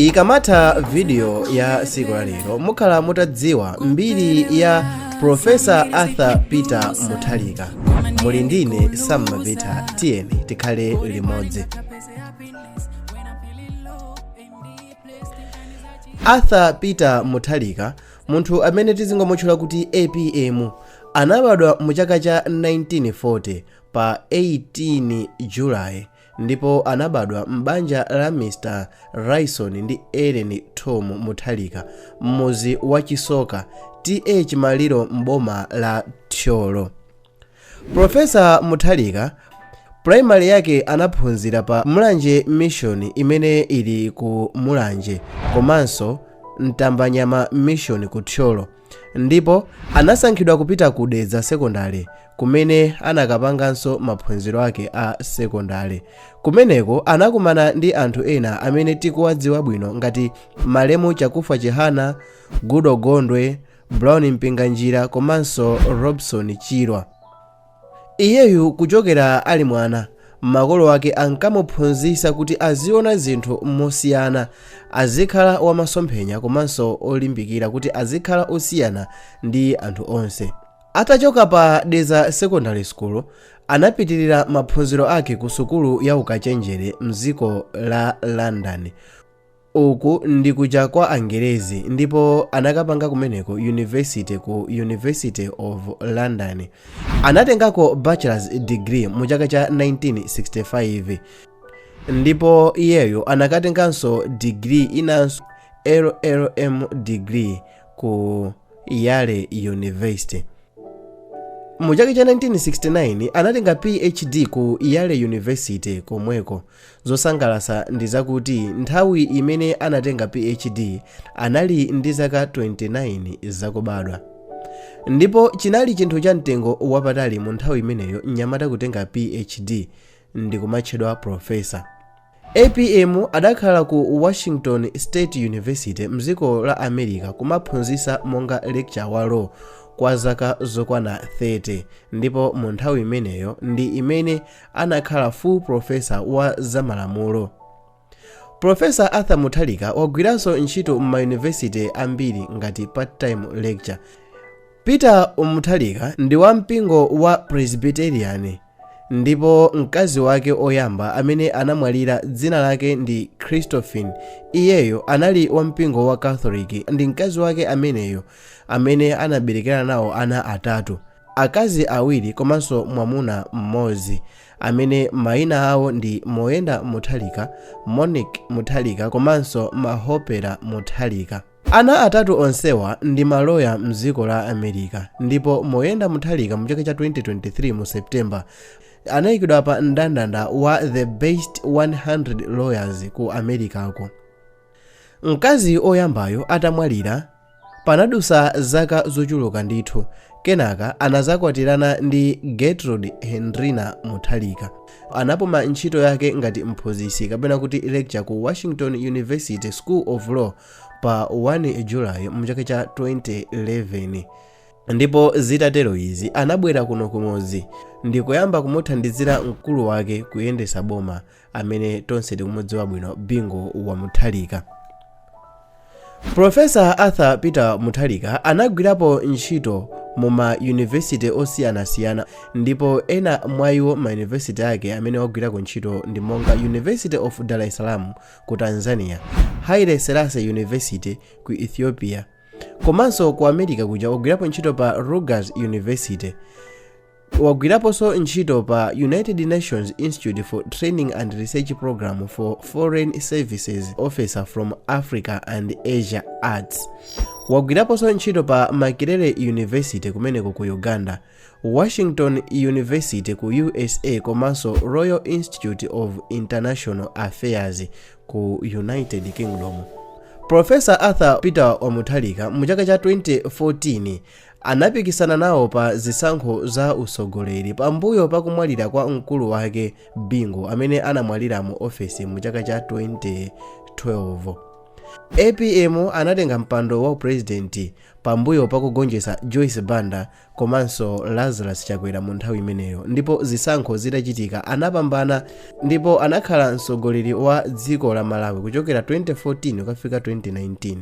Ikamatha video ya tsiku la lero, mukhala mutadziwa mbiri ya Professor Arthur Peter Mutharika. Muli ndine Sam Mavita, tiyeni tikhale limodzi. Arthur Peter Mutharika, munthu amene tizingomutchula kuti APM, anabadwa mu chaka cha 1940 pa 18 July ndipo anabadwa m'banja la Mr Ryson ndi Ellen Thom Mutharika m'mudzi wa Chisoka, TA Chimaliro m'boma la Thyolo. Professor Mutharika primary yake anaphunzira pa Mulanje Mission imene ili ku Mulanje komanso Mtambanyama Mission ku Thyolo ndipo anasankhidwa kupita ku Dedza Secondary kumene anakapanganso maphunziro ake a sekondale. Kumeneko anakumana ndi anthu ena amene tikuwadziwa bwino ngati malemu Chakufwa Chihana, Goodall Gondwe, Brown Mpinganjira komanso Robson Chirwa. Iyeyu kuchokera ali mwana, makolo ake ankamuphunzitsa kuti aziona zinthu mosiyana, azikhala wamasomphenya komanso olimbikira kuti azikhala osiyana ndi anthu onse. Atachoka pa Dedza Secondary School, anapitilira maphunziro ake ku sukulu ya ukachenjere mdziko la London. Uku ndi kuja kwa Angerezi ndipo anakapanga kumeneko university ku University of London. Anatengako bachelor's degree mu chaka cha 1965 ndipo iyeyo anakatenganso degree inanso, LLM degree, ku Yale University. Mu chaka cha 1969 anatenga PhD ku Yale University komweko. Zosangalatsa ndi zakuti nthawi imene anatenga PhD anali ndi zaka 29 zakubadwa. Ndipo chinali chinthu cha mtengo wapatali mu nthawi imeneyo mnyamata kutenga PhD ndikumatchedwa professor. APM adakhala ku Washington State University mdziko la America kumaphunzitsa monga lecturer wa law kwa zaka zokwana 30 ndipo mu nthawi imeneyo ndi imene anakhala full professor wa zamalamulo. Professor Arthur Mutharika wagwiranso ntchito m'ma university ambiri ngati part time lecturer. Peter Mutharika ndi wa mpingo wa Presbyterian ndipo mkazi wake oyamba amene anamwalira dzina lake ndi Christophine, iyeyo anali wa mpingo wa Catholic. Ndi mkazi wake ameneyo amene anaberekera nawo ana atatu, akazi awiri komanso mwamuna mmodzi, amene mayina awo ndi Moyenda Mutharika, Monique Mutharika komanso Mahopera Mutharika. Ana atatu onsewa ndi maloya mdziko la America ndipo Moyenda Mutharika mu chaka cha 2023 mu September anayikidwa pa mndandanda wa the best 100 lawyers ku Americako. Mkazi oyambayo atamwalira, panadutsa zaka zochuluka ndithu, kenaka anazakwatirana ndi Gertrude Hendrina Mutharika. Anapuma ntchito yake ngati mphunzitsi kapena kuti lecturer ku Washington University School of Law pa 1 July mu chaka cha 2011 ndipo zitatero izi anabwera kuno kumudzi ndikuyamba kumuthandizira mkulu wake kuyendetsa boma amene tonse tikumudziwa bwino, Bingu wa Mutharika. Professor Arthur Peter Mutharika anagwirapo ntchito mu ma university osiyanasiyana ndipo ena mwa iwo ma university ake amene wagwirako ntchito ndi monga University of Dar es Salaam ku Tanzania, Haile Selassie University ku Ethiopia, komanso ku America kuja wagwirapo ntchito pa Rutgers University. Wagwiraponso ntchito pa United Nations Institute for Training and Research Program for Foreign Services Officer from Africa and Asia Arts. Wagwiraponso ntchito pa Makerere University kumeneko ku Uganda, Washington University ku USA komanso Royal Institute of International Affairs ku United Kingdom. Professor Arthur Peter Mutharika mu chaka cha 2014 anapikisana nawo pa zisankho za usogoleri pambuyo pakumwalira kwa mkulu wake Bingu amene anamwalira mu ofesi mu chaka cha 2012. APM anatenga mpando wa upurezidenti pambuyo pakugonjetsa Joyce Banda komanso Lazarus Chakwera mu nthawi imeneyo, ndipo zisankho zitachitika anapambana ndipo anakhala mtsogoleri wa dziko la Malawi kuchokera 2014 kukafika 2019.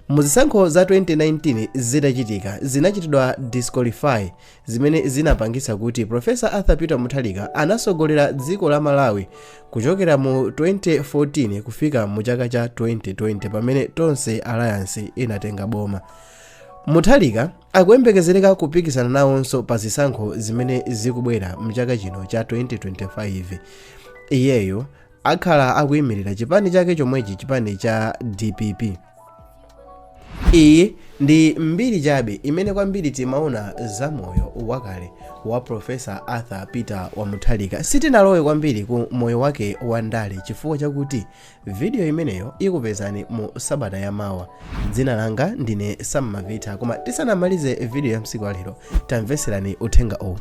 Muzisankho za 2019 zitachitika, zinachitidwa disqualify, zimene zinapangitsa kuti Professor Arthur Peter Mutharika anasogolera dziko la Malawi kuchokera mu 2014 kufika mu chaka cha 2020, pamene Tonse Alliance inatenga boma. Mutharika akuyembekezereka kupikisana nawonso pa zisankho zimene zikubwera mchaka chino cha 2025. Iyeyo akhala akuyimirira chipani chake chomwechi, chipani cha DPP. Iyi ndi mbiri chabe imene kwambiri timaona za moyo wakale wa Professor Arthur Peter wa Mutharika. Sitinalowe kwambiri ku moyo wake wa ndale chifukwa chakuti video imeneyo ikupezani mu sabata yamawa. Dzina langa ndine Sam Mavita, koma tisanamalize video ya msiku walero, tamveserani uthenga uwu.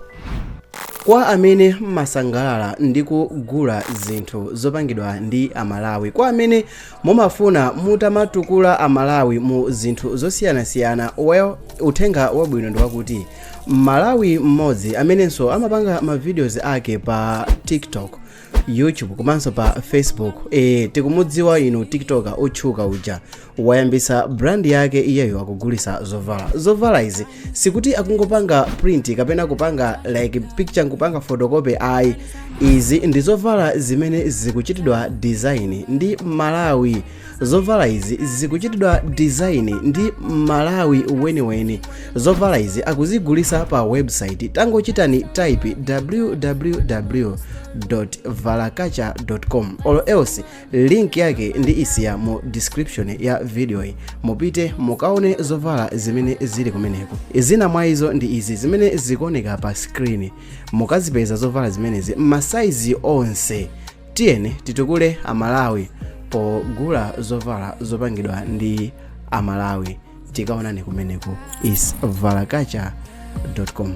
Kwa amene mmasangalala ndi kugula zinthu zopangidwa ndi Amalawi, kwa amene mumafuna mutamatukula Amalawi mu zinthu zosiyanasiyana, well, uthenga wabwino ndi wakuti Malawi mmodzi amenenso amapanga ma videos ake pa TikTok, YouTube komanso pa Facebook, tikumudziwa inu, TikToker otchuka uja, wayambisa brand yake. Iyeyo akugulisa zovala. Zovala izi sikuti akungopanga print kapena kupanga like picture nkupanga photocopy, ayi. Izi ndi zovala zimene zikuchitidwa design ndi Malawi. Zovala izi zikuchitidwa design ndi Malawi weniweni. Zovala izi akuzigulisa pa website. Tangochitani type www.valakacha.com, or else link yake ndi isiya mu description ya video iyi. Mupite mukaone zovala zimene zili kumeneko. Zina mwa izo ndi izi zimene zikuoneka pa screen. Mukazipeza zovala zimenezi m'masaizi onse. Tiyeni titukule Amalawi pogula zovala zopangidwa ndi Amalawi. Tikaonani kumeneko, is valakacha.com.